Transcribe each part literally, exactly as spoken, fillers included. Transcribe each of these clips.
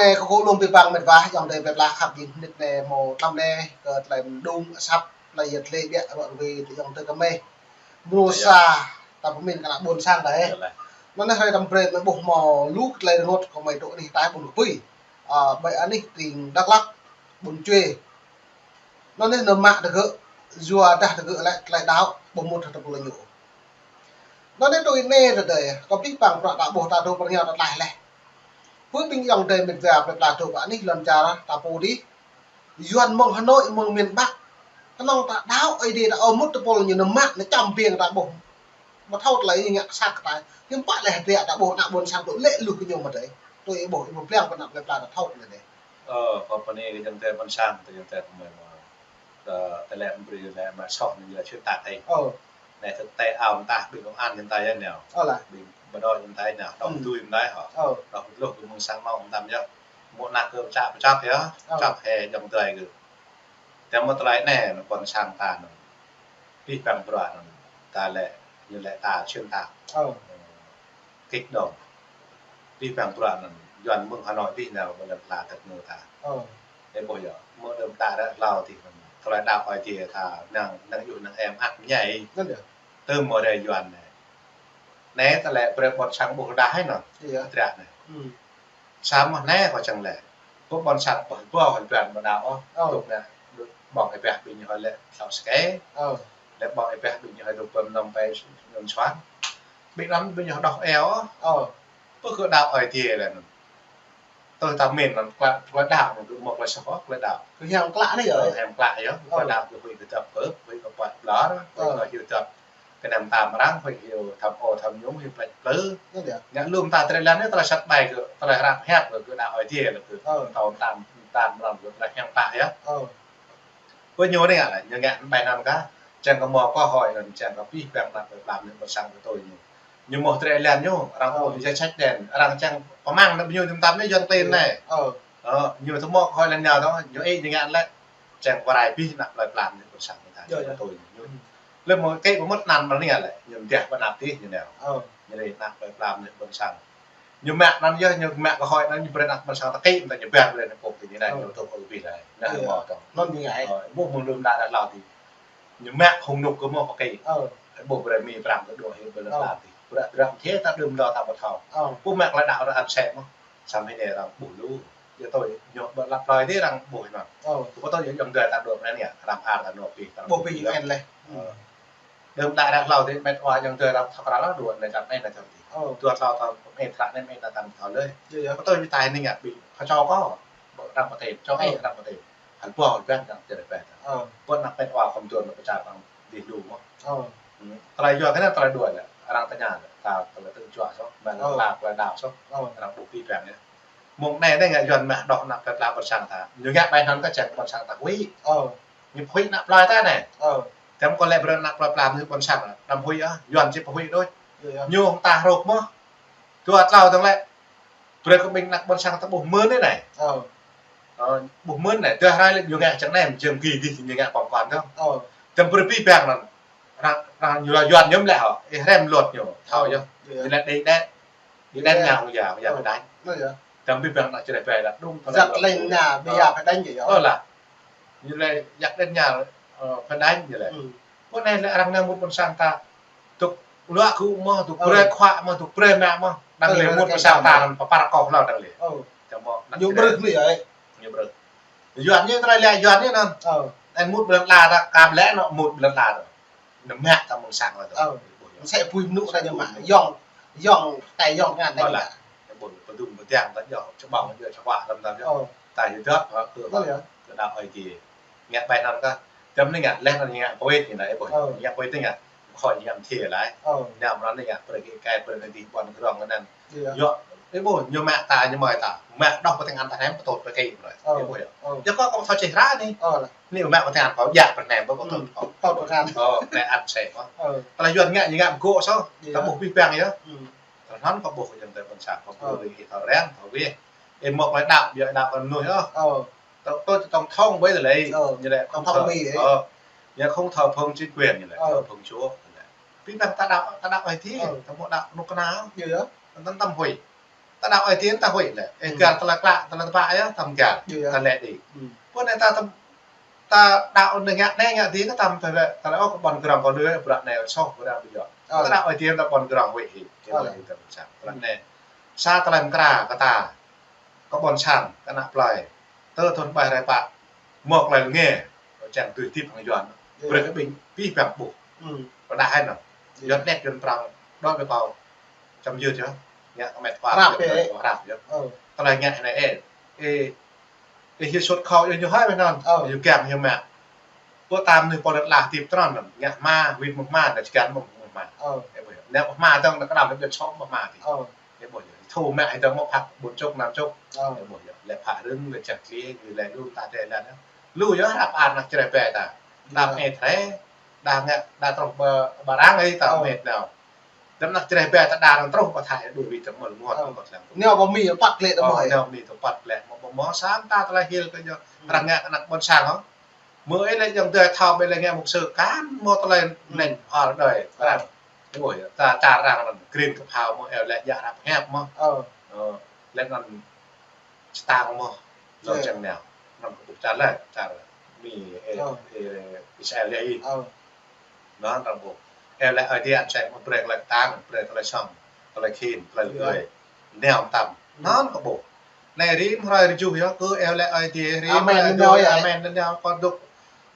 Ơ, kơ gơ̆ lŏm pơpă mĕt wa, ayŏng adơi plơi pla khăp jing hnit anai hmâo tlam anai kơ tơlơi mơdung asăp, tơlơi yet lĕ biă rŏ rui tơ ayŏng adơi kơmơi. Mrô sa, ta pơmĭn kơ ană ƀôn sang ta ơ. Anŭn anai hrơi tơm brơi mơi ƀuh hmâo lu tơlơi rơngot kơ mơi tŏ anih tai ƀôn kơpui. Ơ, ƀơi anih tring Dak Lak, ƀôn Čuê. Anŭn anai nao mă tơgơ̆, yua dah tơgơ̆ lĕ tơlơi đaŏ ƀu mŭt hăng tơpul ñu. Anŭn anai tui anai tơdơi, kơ pih pang prăk ta ƀuh ta dŏ pơrơngiao ta tlaih laih. Pơ ƀing ayŏng adơi mĕt wa plơi pla dŏ pơ anih lŏn čar ta pô dih. Yuan mơ̆ng Hà Nội, mơ̆ng miền Bắc. Kơnơ̆ng ta đaŏ Ơi Adai ta ơ mŭt tơpul ñu nao mă, nao čăm ƀing ta ƀuh. Ƀu thâo tơlơi ñu ngă sat kơ ta. Hiư̆m pă lĕ hơdră ta ƀuh ană ƀôn sang dŏ lĕ luh kơ ñu mơ̆ dơi. Tui ih ƀuh, ih ƀuh pliăng pơ ană plơi pla ta thâo tơlơi dơi. Ơ, kơ pơ anai kơ ayŏng adơi ƀôn sang, kơ ayŏng adơi kơmơi mơ̆. Kơ tơlơi brơi lĕ mă soh anai lĕ čơt ta thâo. Ơ. Anai tơ tơ ao mơta ƀing công an ñu ta yơh nao. Ơ lah. Ƀing bộ đội ñu ta nao. Đŏk tui ñu ta hŏ. Ơ. Đŏk luh kơ mơ̆ng sang mơ̆ng tam yơh. Mơ̆ ană kơ pơčăp pơčăp yơh. Ơ. Pơčăp hĕ ayŏng adơi kơ. Tơma tơlơi anai, ană ƀôn sang ta anŭn. Pih pang bruă anŭn. Ta lĕ, ñu lĕ ta čơt ta. Ơ. Kích động. Pih pang bruă anŭn, Yuan mơ̆ng Hà Nội pih nao ƀơi lŏn plơi tơk ñu ta. Ơ. Ơ ƀuh yơh, mơ̆ đơm đă ră hlâo tih anŭn. Tơlơi đaŏ Ơi Adai ta năng, năng yŭ năng em ăt mơñai. Anŭn yơh. Tơma rai Yuan anai. Anai ta lĕ brơi ƀôn sang ƀuh rơđah anŭn. Iya. Trăk anai. Samơ̆ anai kơ čang lĕ. Pơ ƀôn sang pơ ƀuh hơl ƀuăn ƀu đaŏ ôh. Ơ. Tŭk anai, ƀơ̆ng ih ƀah ƀing ñu hơl lĕ thâo sơkê. Ơ. Lĕ ƀơ̆ng ih ƀah ƀing ñu hơl dŏ pơm nŏm pai ñum suan. Ƀing anŭn ƀing ñu đŏk eo. Ơ. Pơ kơ đaŏ Ơi Adai lĕ anŭn. Tui ta min anŭn klă, klă đaŏ anŭn kơ mơ̆ klă soh, klă đaŏ. Kơ hiam klă anai yơh. Ơ, hiam klă yơh. Ơ. Klă đaŏ kơ huĭ kơ dăp kơ, huĭ kơ păt ƀlŏr, huĭ kơ hiu dăp. Kơ anăm tam arăng, huĭ hiu tam ô tam nhung, hiu plĕč plư. Anŭn yơh. Ngă lŏm ta tơlơi lăm anai tơlơi sat ƀai kơ, tơlơi hrăp hiăp kơ, kơ đaŏ Ơi Adai lĕ kơ. Ơ. Tơl tam, tam arăng kơ tơlơi hiam klă yơh. Ơ. Pơ ñu anai lĕ, ñu ngă ƀai anŭn kah, čang kơ mơ̆ kơ hơi anŭn, čang kơ pih pang ană plơi pla mơnuih ƀôn sang kơ tui ñu. Ñu mơ̆ tơlơi lăm ñu, arăng ƀu djai čăč đen, arăng čang pơmăng ană ƀing ñu tơm tăm anai Yuan klin anai. Ơ. Ơ, ñu tơma kơ hơi lăm ñu tơ̆, ñu ih ñu ngă lĕ, čang pơrai pih ană plơi pla mơnuih ƀôn sang kơ ta, kơ tui ñu. Lĕ mơ̆ kơ pơmŭt anăn mơ̆ anai lĕ, ñu mơdah pơ anăp tih ñu nao. Ơ. Ñu rai ană plơi pla mơnuih ƀôn sang. Ñu mă anŭn yơh, ñu mă kơ hơi anŭn, ñu brơi ană ƀôn sang ta kĭ, mơ̆ ta ñu ƀah brơi ană pŏk tih ñu anai, ñu tŭ ơ ƀih anai. Anŭn mơ̆ tơ̆. Anŭn ñu ngă. Ơ, ƀuh mơ̆ng lŏm đa đa hlâo tih. Ñu mă hông nuk kơ mơ̆ pơkĭ. Ơ. Ƀuh brơi mi prăm kơ dua hyu brơi ta tih. Brơi drăm thê ta đưm đo ta ƀu thâo. Ơ. Ƀuh mă klă đaŏ ră ăn sem mơ̆. Samơ̆ anai arăng ƀuh lu. Yua tui ñu ƀơ̆ lăp plơi tih arăng ƀuh anŭn. Ơ. Ƀuh tui ayŏng adơi ta dua anai, arăng ar ta nao pih, arăng ƀuh pih ñu en leh. Ơ. Đơm đă ră hlâo tih mĕt wa ayŏng adơi arăng thâo krăn leh dua anai čăm anai čăm tih. Ơ. Dua hlâo thâo mĕt ră anai mĕt ta tam thâo leh. Iya, iya. Pơtô ñu tai anai ngă ƀing kơ čô kơ. Ƀu arăng pơtê, čô ih arăng pơtê. Hơl ƀuh hơl ƀuăn arăng čơreh ƀeh. Ơ. Ƀuăn ană mĕt wa khŏm tuan pơčah arăng dih lu mơ̆. Ơ. Tơlơi yua kơ anai tơlơi dua lĕ. Arăng tơña lĕ. Ta tơlơi tơ̆ jua soh. Mă lĕ la tơlơi đaŏ soh. Ơ. Arăng ƀuh pih pang anai. Mơ̆ng anai anai ngă Yuan mă đŏk ană plơi pla ƀôn sang ta. Ñu ngă ƀai anŭn kơ čang ƀôn sang ta huĭ. Ơ. Ñu huĭ ană plơi ta anai. Ơ. Tơm kơ lĕ brơi ană plơi pla mơnuih ƀôn sang anăm huĭ ôh. Yuan či pơhuĭ đôč. Iya, iya. Ñu ta hrŏk mơ̆. Dua tlâo tơ̆ng lĕ. Brơi kơ ƀing ană ƀôn sang ta ƀuh mơ̆n anai. Ơ. Ơ, ƀuh mơ̆n anai. Dua hrơi lĕ ñu ngă čang anai, jơ̆ng gih gih ñu ngă pơm kon tơ̆. Ơ. Tơm brơi pih pang anŭn. Arăng, arăng ñu la Yuan ñu mă lĕ hŏ. Ih hrăm luật ñu. Thâo yơh. Iya. Ñu lĕ đĭ đĕ. Ñu đen ñu hông ya, hông ya phải đánh. Anŭn yơh. Tơm pih pang ană čơreh ƀeh lăp đŭng. Giặc đen ñu, ƀu ya phải đánh yơh. Ơ lah. Ñu lĕ giặc đen ñu, ơ, phải đánh ñu lĕ. Ơ. Pơ anai lĕ arăng nao mŭt ƀôn sang ta. Dŏ luă gŭ mơ̆, dŏ brơi khuă mơ̆, dŏ brơi mă mơ̆. Đang lĕ mŭt ƀôn sang ta anŭn pơpă kơ hlâo đang lĕ. Ơ. Čang mơ̆. Ñu brơi mơ̆ yơh. Ñu brơi. Yuan ñu tơlơi lĕ Yuan ñu anŭn. Ơ. Anŭn mŭt ƀơi lŏn ala ta, kăm lĕ anŭn mŭt ƀơi lŏn ala ta. Nao mă ta mơ̆ng sang lĕ tơ̆. Ơ. Mơ̆ng sĕ apui mơnŭ ta ñu mă. Yŏng, yŏng, tai yŏng ngăn ta ñu mă. Ơ lah. Ñu ƀuh pơdŭng pơdiang ta yơh, čơƀơ̆ng yơh, čơhuă lăm ta yơh. Ơ. Ta yơh dŏ, ơ, kơ, kơ đaŏ Ơi Adai. Ngă ƀai anŭn kơ. Tơm anai ngă, leh anŭn ngă pơwet ñu anai, ơ ƀuh. Ơ. Ngă pơwet anai ngă, khŏm ñu mơ̆ thâo laih. Ơ. Ñu mơ̆ anai ngă, brơi kơ kai, brơi kơ dih ƀuăn kơ rŏng anŭn. Iya. Yua, ih ƀuh, ñu mă ta ñu mơi ta. Mă đŏk pơtăng ăn ta anai pơtô pơkĭ mơ̆. Ơ. Ih ƀuh yơh. Ơ. Yua kơ kơ thâo čih hră anai. Ơ lah. Anai mă pơtăng ăn kơ yak pơtăng bơ pơtô. Ơ, pơtăng ăn. Ơ, anai ăn sem mơ̆. Ơ. Tơlơi Yuan ngă ñu ngă mơgŏ soh. Iya. Ta ƀuh pih pang yơh. Tơlơi anŭn kơ ƀuh kơ ayŏng adơi ƀôn sang, kơ ƀuh ƀing ih thâo răng, thâo weh. Ih mơ̆ klă đaŏ, biă đaŏ kơ mơnuih ôh. Ơ. Tơ, tơ tổng thống ƀơi tơlơi. Ơ. Ñu lĕ tổng thống Mỹ. Ơ. Ñu không thờ phượng chính quyền ñu lĕ, thờ phượng Chúa. Pih pang ta đaŏ, ta đaŏ Ơi Adai, ta ƀu đaŏ kơnuk kơna. Iya. Tơm tơm huĭ. Ta đaŏ Ơi Adai ta huĭ lĕ. Ơ, hmm, găl tơlơi klă, tơlơi tơpă yơh, ta mơgăl. Yơh. Ta lĕ đĭ. Hmm. Pơ anai ta, ta đaŏ anai ngă anai ngă adih kơ ta mơ̆ tơlơi, tơlơi ôh kơ ƀôn krong kơ lĕ, bruă anai soh, bruă anai ƀu djơ̆. Ơ. Ta đaŏ Ơi Adai ta ƀôn krong huĭ hĭ. Ơ. Tơlơi anai ta ƀôn sang. Tơlơi anai. Sa tơlơi mơkra kơ ta. Kơ ƀôn sang, kơ ană plơi. Tơ thun ƀai rai pă. Mơ̆ tơlơi rơngiă. Čang tui tip hăng Yuan. Yơh. Brơi kơ ƀing, pih păng ƀuh. Hmm. Pơdah hai nă. Yơh. Yuan net Yuan prăng. Đôi ƀe pao. Čăm yơh čơ. Ngă kơ met wa. Hrăp yơh. Hrăp yơh. Ơ. Tơlơi ngă anai ê. Ê, ê, hiu sut khâu yơh ñu hơi mơ̆n. Ơ. Yơh kiăng yơh mă. Pơ tam anai pô lĕ lah tip trơn anŭn. Ngă hma, wĭt mơ̆ hma, đa čơkăn mơ̆ hma. Ơ. Ê, ƀuh yơh. Nao hma dơ̆ng, nao kơnam lĕ ƀiă sŏk mơ̆ hma tih. Ơ. Ê, ƀuh yơh. Thu mă hĭ dơ̆ng mơ̆ phăk ƀôn čŭk, năm čŭk. Ơ. Ê, ƀuh yơh. Lĕ phă rưng, lĕ čang tli, lĕ lu ta tê lĕ. Lu yơh, hrăp ar nă čreh ƀe ta. Đa mĕt hrĕ, đa ngă, đa truh ƀa, ƀa răng ih ta mĕt nao. Đăm nă čreh ƀe ta đa răng truh ƀa thai đuaĭ wĭt tơmơ̆ lơngot kơ tlang. Nao ƀa mi păt lĕ tơmơ̆. Nao mi tơpăt lĕ, mơ̆ ƀu mơ̆ sam ta tơlơi hil kơ ñu, răng ngă kơ ană ƀôn sang hŏ. Mơ̆ ih lĕ yơh tơlơi thâo ƀe lĕ ngă mục sư kan, mơ̆ tơlơi nĕng ar đơi, răng. Ơ. Ôi, ta, ta răng anŭn, green kơ phao mơ̆, eo lĕ yă hrăp hiăp mơ̆. Ơ. Ơ, lĕ anŭn čơtang mơ̆, lŏ čang nao. Anŭn kơ ƀuh čar lĕ, čar mi, ê, ê, Israel lĕ ih. Anŭn răng ƀuh. Ê lĕ Ơi Adai čang mơ̆ brơi tơlơi kơtang, brơi tơlơi song, tơlơi khin, tơlơi gơi. Nao tăm. Anŭn kơ ƀuh. Anai rĭm hrơi rơjuh yơh, kơ ê lĕ Ơi Adai, rĭm hrơi rơjuh, amen, anŭn yơh, kơ dŏ.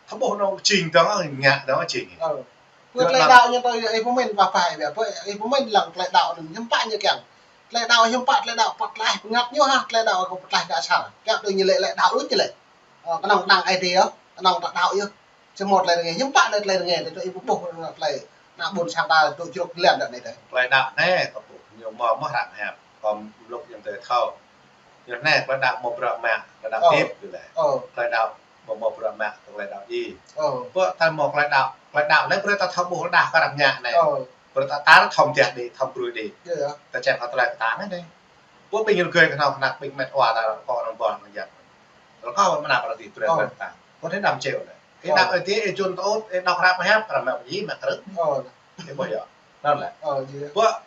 Thâo ƀuh anŭn jing dơ̆ng, ngă dơ̆ng jing. Ơ. Pơ tơlơi đaŏ ñu tui ih pơmĭn pă pă ih, pơ ih pơmĭn lăng tơlơi đaŏ anŭn hiư̆m pă ñu kiăng. Tơlơi đaŏ hiư̆m pă, tơlơi đaŏ pơtlaih pơngăt ñu hă, tơlơi đaŏ kơ pơtlaih gah asar. Kiăng tui ñu lĕ, lĕ đaŏ đôč lĕ. Ơ, kơnơ̆ng đăng ai tiê yơh, kơnơ̆ng ta đaŏ yơh. Samơ̆ tơlơi rơngiă, hiư̆m pă tơlơi rơngiă, tơlơi ih ƀuh tơlơi ană ƀôn sang ta dŏ čruk lĕ đaŏ anai tơlơi. Tơlơi đaŏ anai kơ ƀuh ñu mơ̆ mơ̆ hrăp hiăp, kơ lŏk yơh tơlơi thâo. Yua anai tơlơi đaŏ mơ̆ bruă mă, tơlơi đaŏ tip kơ lĕ. Ơ. Tơlơi đaŏ mơ̆ mơ̆ bruă mă, tơlơi đaŏ djai. Ơ. Pơ tơlơi mơ̆ tơlơi đaŏ, tơlơi đaŏ lĕ brơi ta thâo ƀuh đah kơ răng ngă anai. Ơ. Brơi ta tar thâo mơtiah đĭ, thâo brơi đĭ. Yơh, yơh. Ta čang kơ tơlơi kơtang anai. Pơ ƀing yơh gơi kơnơ̆ng kơnăk ƀing met wa ta rơkâo anŭn ƀôn anŭn yơh. Rơkâo mơnă pơrơti brơi kơtang. Kơ anai đăm čeo anai. Ih đaŏ Ơi Adai, ih čun tơŭt, ih đaŏ hrăp hiăp, hrăp hiăp djai mă krư̆. Ơ. Ih ƀuh yơh. Anŭn lĕ. Ơ, djai. Pơ,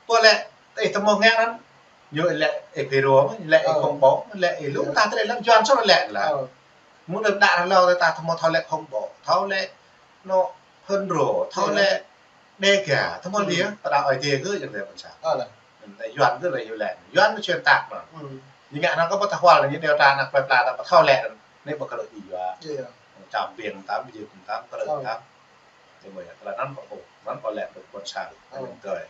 pơ lĕ, ih tơmơ̆ ngă anŭn. Ñu lĕ ih Phi Rô, lĕ ih khủng bố, lĕ ih lu ta tơlơi lăng Yuan sô lĕ lĕ. Ơ. Mơ̆ đơ̆m đă ră hlâo ta thâo mơ̆ thâo lĕ khủng bố, thâo lĕ anŏ phun rô, thâo lĕ Đêga, thâo mơ̆ lĕ, ta đaŏ Ơi Adai kơ yơh lĕ ƀôn sang. Ơ lĕ. Yuan kơ lĕ yơh lĕ. Yuan mơ̆ xuyên tạc anŭn. Ñu ngă anŭn kơ ƀu thâo hwăl ñu nao ta ană plơi pla ta ƀu thâo lĕ anŭn. Anai ƀu kơ lĕ djai yua. Čăm ƀing tam, ƀu djơ̆ tam, kơ lĕ tam. Tơlơi anŭn kơ ƀuh, anŭn kơ lĕ ƀôn sang. Anŭn tơlơi.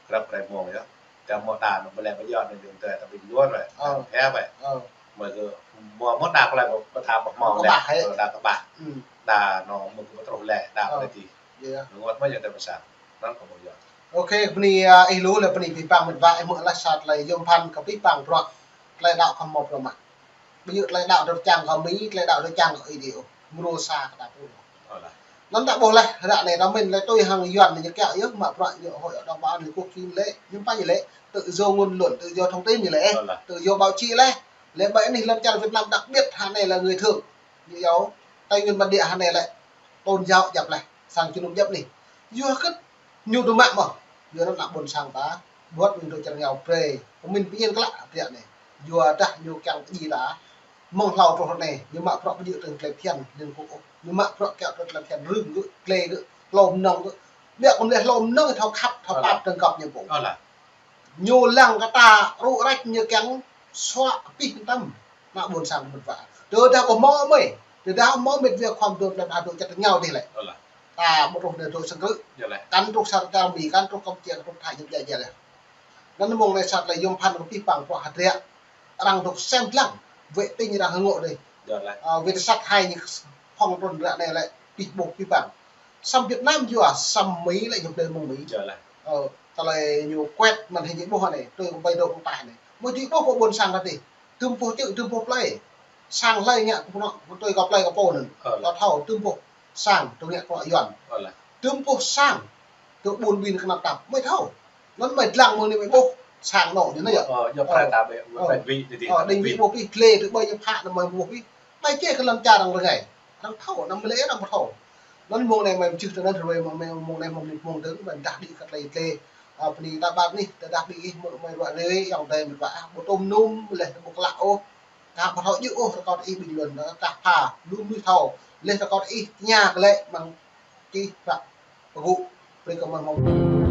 Krăp rai mơ̆ng yơh. Tơmơ̆ đa anŭn ƀu lĕ ƀu djơ̆ anŭn tơlơi ta ƀing luar wĕ. Ơ. Hĕ wĕ. Ơ. Mơ̆ kơ, mơ̆, mơ̆ đa kơ lĕ ƀu, ƀu thâo ƀu hmâo lĕ. Kơ ƀah hĕ. Ơ, đa kơ ƀah. Hmm. Đa anŭn mơ̆ kơ ƀu truh lĕ, đa kơ lĕ ti. Yơh. Anŭn mơ̆ yơh tơlơi pơsat. Anŭn kơ ƀuh yơh. Ôkê, bơni, ơ, ih lu lĕ bơni pih păng met wa ih mơ̆ lĕ sa tơlơi yôm phăn kơ pih păng bruă. Tơlơi đaŏ kơ mơ̆ bruă mă. Ƀu djơ̆ tơlơi đaŏ drơi čang kơ mi, tơlơi đaŏ drơi čang kơ Ơi Adai ôh. Mrô sa kơ ta pô. Ơ lĕ. Anŭn ta ƀuh lĕ, ră anai ta mĭn lĕ tui hăng Yuan ñu kiăng yơh, mă bruă ñu hội đồng bảo an Liên Quốc Kim lĕ, hiư̆m pă ñu lĕ, tự do ngôn luận, tự do thông tin ñu lĕ, ơ lĕ, tự do báo chí lĕ. Lĕ ƀơi anih lŏn čar Việt Nam đặc biệt hă anai lĕ người Thượng. Ñu yua, Tây Nguyên bản địa hă anai lĕ, tôn giáo djăp lĕ, sang jơnum djăp anih. Yua kơ ñu tŭ mă mơ̆. Yua anŭn ană ƀôn sang ta, ƀuh ƀing tŭ čar rơngiao brơi pơmĭn pơñen klă hơdră anai. Yua dah ñu kiăng pơdjai ta. Mơ̆ng hlâo truh anai, ñu mă bruă ƀu djơ̆ tơlơi phiăn Liên Quốc ôh. Ñu mă bruă kiăng tơlơi phiăn rơ̆ng gơ̆, glai gơ̆, hlô mơnơ̆ng gơ̆. Biă kơ mơ̆ lĕ hlô mơnơ̆ng thâo khăp, thâo pap tơ̆ng kăp ñu pô. Ñu lăng kơ ta rŭ rĕč ñu kiăng suă kơ pih kơ tăm. Ană ƀôn sang met wa. Tơdah ƀu hmâo mơi. Tơdah hmâo met wa khŏm dŏ lăm adô̆ čăt rơngiao dih lĕ. Ơ lĕ. Ta ƀu truh anai dŏ sang krư̆. Yơh lĕ. Kăn truh sang ta Mi, kăn truh Kampuchia, kăn truh Thái ñu djai djai lĕ. Anŭn mơ̆ng anai sa tơlơi yôm phăn kơ pih păng bruă hơdră. Arăng dŏ sem lăng. Wĕ tĭng arăng hơngŏ dih. Yơh lĕ. Ơ, Viasat hai ñu phŏng trŭn ră anai lĕ pih ƀuh pih păng. Sang Việt Nam yua, sang Mi lĕ ñu blơi mơ̆ng Mi. Yơh lĕ. Ơ, tơlơi ñu quét màn hình ñu ƀuh anai, tui kơ ƀai dŏ kơ ta anai. Mơ̆ djơ̆ ƀuh kơ ƀôn sang ta dih. Tơm pô čư̆, tơm pô plơi. Sang hlơi ngă kơ pô anŭn, tui kơ plơi kơ pô anŭn. Ơ lĕ. Kơ thâo, tơm pô sang, tui ngă kơ Yuan. Ơ lĕ. Tơm pô sang, tui ƀun ƀin kơ anăp tap, mơi thâo. Anŭn mơi lăng mơ̆ng anai mơi ƀuh, sang anŏ ñu anai yơh. Ơ, ñu pơrai ta ƀĕ, ƀĕ wĭ, đĭ, ơ, đĭ wĭ ƀuh pih, glai tui ƀơi ñu phă anŭn mơi ƀuh pih. Mơi čeh kơ lŏn čar arăng rơngai. Arăng thâo, anăm mơi lĕ arăng ƀu thâo. Anŭn mơ̆ng anai mơi čih tui anŭn, rơwơi mơi mơ̆ng anai mơi mơ̆ng dơ̆ng, mơi dah đĭ kơ tơlơi glai. Ơ, bơni ta ƀar anih, tơdah ƀing ih mơ̆ mơi ruă rơi, ayŏng adơi mơi ruă ah, ƀu tôm num, leh ƀu klă ôh. Kah ƀu thâo djơ̆ ôh, rơkâo ih ƀing lŏn, kah pha, lu mnuih thâo. Leh rơkâo ih tơña kơ lĕ, mơ̆ng čih prăk pơgŭ, brơi kơ mơ̆ng mơ̆ng.